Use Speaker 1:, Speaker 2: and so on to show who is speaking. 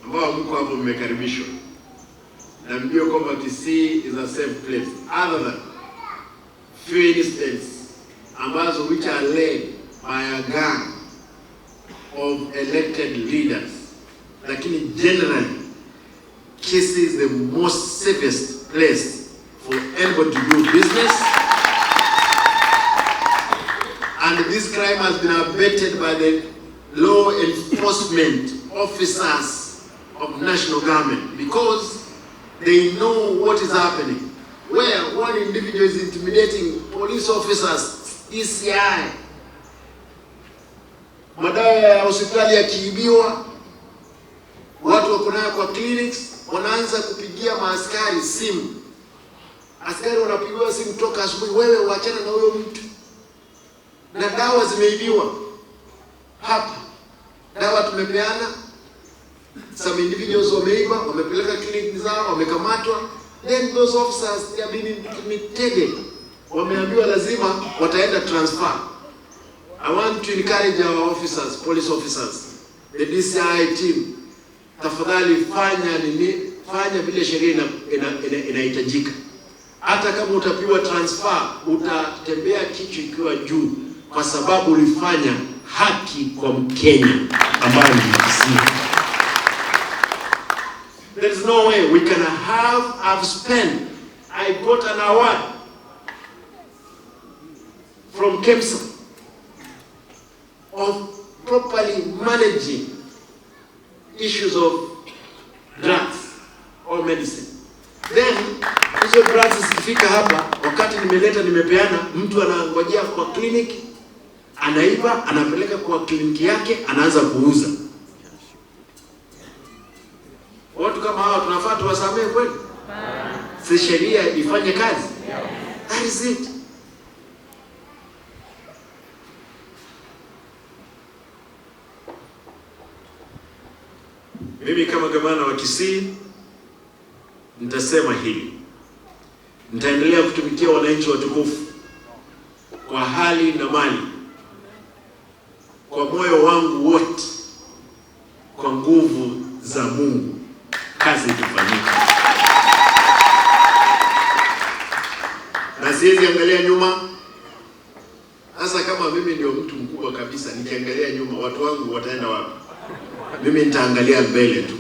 Speaker 1: Ambao mko hapo mmekaribishwa. Na mjue kwamba Kisii is a safe place other than few incidents ambazo which are led by a gang of elected leaders. Lakini generally Kisii is the most safest place for anybody to do business. And this crime has been abetted by the law enforcement officers of national government because they know what is happening. Where one individual is intimidating police officers, DCI, madawa ya hospitali yakiibiwa, watu wako nayo kwa clinics, wanaanza kupigia maaskari simu. Askari wanapigiwa simu toka asubuhi, wewe uachane na huyo mtu. Na dawa zimeibiwa hapa, dawa tumepeana, some individuals wameiba, wamepeleka clinic zao, wamekamatwa. Then those officers, they have been intimidated, wameambiwa lazima wataenda transfer. I want to encourage our officers, police officers, the DCI team, tafadhali fanya nini, fanya vile sheria inahitajika. Hata kama utapigwa transfer, utatembea kichwa ikiwa juu, kwa sababu ulifanya haki kwa Mkenya ambaye ni Mkisii. There is no way we can have, I've spent, I got an award from KEMSA of properly managing issues of drugs or medicine. Then hizo drugs zikifika hapa, wakati nimeleta nimepeana, mtu anangojea kwa clinic, anaiba, anapeleka kwa kliniki yake, anaanza kuuza. Watu kama hawa tunafaa tuwasamehe kweli? Si sheria ifanye kazi? That is it. Mimi kama gavana wa Kisii nitasema hili, nitaendelea kutumikia wananchi watukufu kwa hali na mali, kwa moyo wangu wote, kwa nguvu za Mungu, kazi itafanyika. Na siwezi angalia nyuma. Sasa kama mimi ndio mtu mkubwa kabisa, nikiangalia nyuma watu wangu wataenda wapi? Mimi nitaangalia mbele tu.